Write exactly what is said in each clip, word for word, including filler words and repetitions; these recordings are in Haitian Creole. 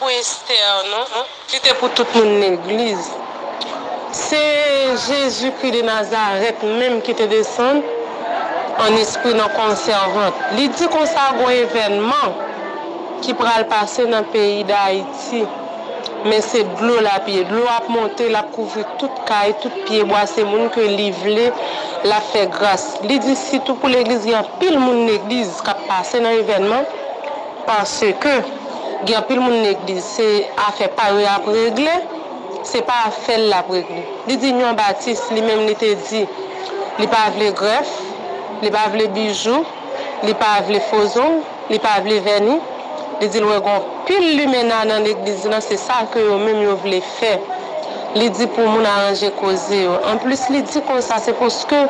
Pou Esther, non, non. Li te pou tout moun legliz. Se Jezikri de Nazarèt menm ki te desann an espri nan kò yon sèvant. Li di konsa, gon evènman ki pral pase nan peyi Dayiti. Men se dlo l ap ye. Dlo ap monte, l ap kouvri tout kay, tout pyebwa. Se moun ke li vle, l ap fè gras. Li di sitou pou legliz, gen anpil moun legliz k ap pase nan evènman. Paske gen anpil moun legliz, se afè pa yo y ap regle, se pa afè l l ap regle. Li di Nyon Batis, li menm, li te di li pa vle grèf, li pa vle bijou, li pa vle fo zong, li pa vle vèni. Li di l wè gen anpil limena nan legliz lan, se sa ke yo menm yo vle fè. Li di pou moun aranje koze yo. Anplis, li di konsa, se paske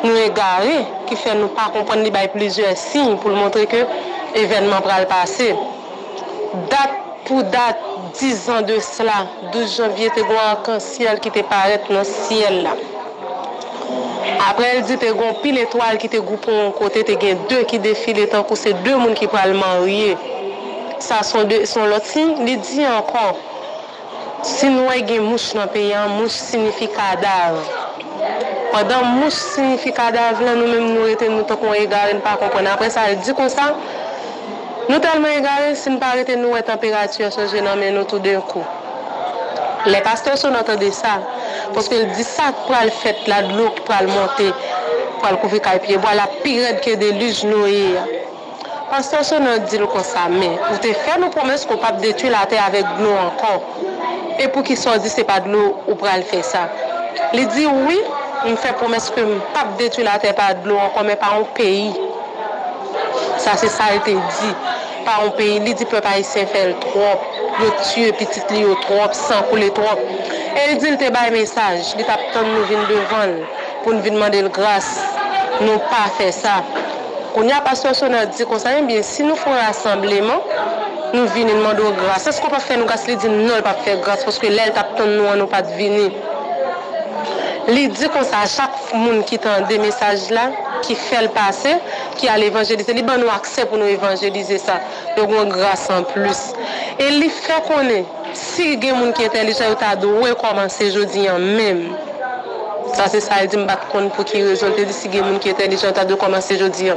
nou egare ki fè nou pa konprann. Li bay plizyè siy pou l montre ke evènman pral pase. Dat pou dat, dizan de sla, douz janvye, te gen yon akansyèl ki te parèt nan syèl la. Apre, l di te gen yon pil etwal ki te gwoupe yon kote, te gen de ki defile tankou se de moun ki pral marye. Sa se yon de, se yon lòt siy. Li di ankò, si n wè gen mouch nan peyi a, mouch siyifi kadav. Pandan mouch siyifi kadav lan, nou menm nou rete nou tankou yon egare, n pa konprann. Apre sa, l di konsa, nou tèlman egare, si n pa rete, nou wè tanperati a chanje nan men nou toudenkou. Lè pastè Sonan tande sa, paske l di sa k pral fèt la, dlo k pral monte, pral kouvri kay, pyebwa, l ap pi rèd ke delij Noye a. Pastè Sonan di l konsa, men ou te fè nou pwomès ke w p ap detwi latè avèk dlo ankò. E poukisa w di se pa dlo ou pral fè sa? Li di, wi, m fè pwomès ke m p ap detwi latè pa dlo ankò, men pa yon peyi. Sa se sa l te di. Pa yon peyi, li di pèp ayisyen fè l twòp. Yo tiye pitit li yo twòp, san koule twòp. E l di l te bay mesaj, li t ap tann nou vin devan l pou n vin mande l gras. Nou pa fè sa. Kounye a, pastè Sonan di konsa, ebyen, si nou fè yon rasanbleman, nou vini, n mande w gras. Èske w p ap fè nou gras? Li di non, l p ap fè gras, paske lè l t ap tann nou an, nou pa t vini. Li di konsa, chak moun ki tande mesaj la, ki fè l pase, ki al evanjelize, li ban nou aksè pou nou evanjelize sa. Yo gen yon gras anplis. E li fè konnen, si gen moun ki entèlijan, yo ta dwe kòmanse jodi a menm. Sa se sa l di, m pa t konn pou ki rezon l te di si gen moun ki entèlijan, yo ta dwe kòmanse jodi a.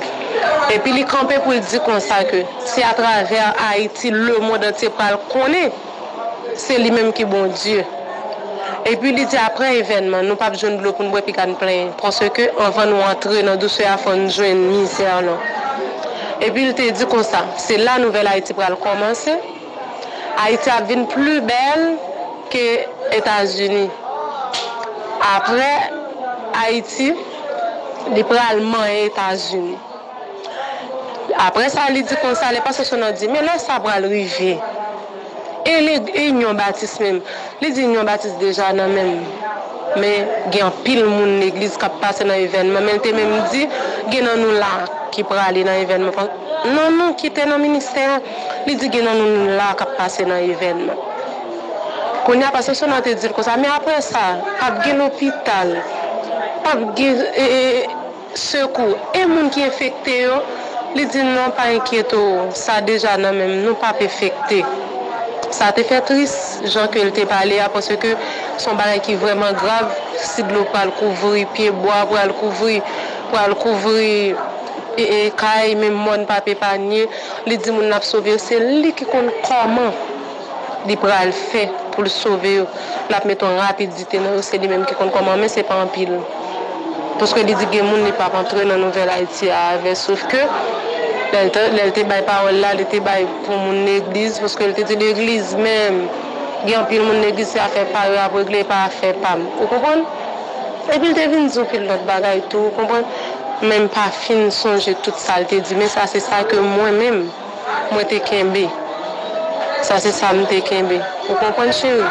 Epi li kanpe pou l di konsa ke se atravè Ayiti, lemonn antye pral konnen se li menm ki Bondye. Epi li di apre evènman, nou p ap jwenn dlo pou n bwè, piga n plenyen. Paske anvan nou antre nan dousè a, fò n jwenn mizè lan. Epi l te di konsa, se la nouvèl Ayiti pral kòmanse. Ayiti ap vin pli bèl ke Etazini. Apre Ayiti, li pral manyen Etazini. Apre sa, li di konsa, lè pastè Sonan di, men lè sa pral rive? E le, e Inyon Batis menm? Li di Inyon Batis deja nan menm. Men gen anpil moun legliz k ap pase nan evènman. Men l te menm di, gen nan nou la ki prale nan evènman. Nan nou ki te nan ministè a, li di gen nan nou la k ap pase nan evènman. Kounye a, pastè Sonan te di l konsa, men apre sa, p ap gen lopital, p ap gen, e, e, sekou. E moun ki enfekte yo, li di non, pa enkyete w, sa deja nan men m, nou p ap enfekte. Sa te fè tris, jan ke l te pale a, paske se yon bagay ki vrèman grav, si dlo pral kouvri, pyebwa pral kouvri, pral kouvri, e, e, kay, menm mòn p ap epanye. Li di moun l ap sove yo, se li ki konn kòman li pral fè pou l sove yo. L ap mete yon rapidite nan yo, se li menm ki konn kòman, men se pa anpil. Paske li di gen moun li p ap antre nan nouvèl Ayiti a avè, sof ke lè l te, lè l te bay pawòl la, li te bay pou moun legliz, paske l te di legliz menm, gen anpil moun legliz, se afè pa yo y ap regle, e pa afè pa m. Ou konprann? Epi l te vin di yon pil lòt bagay tou, ou konprann? Men m pa fin sonje tout sa l te di, men sa se sa ke mwen menm, mwen te kenbe. Sa se sa m te kenbe. Ou konprann, cheri?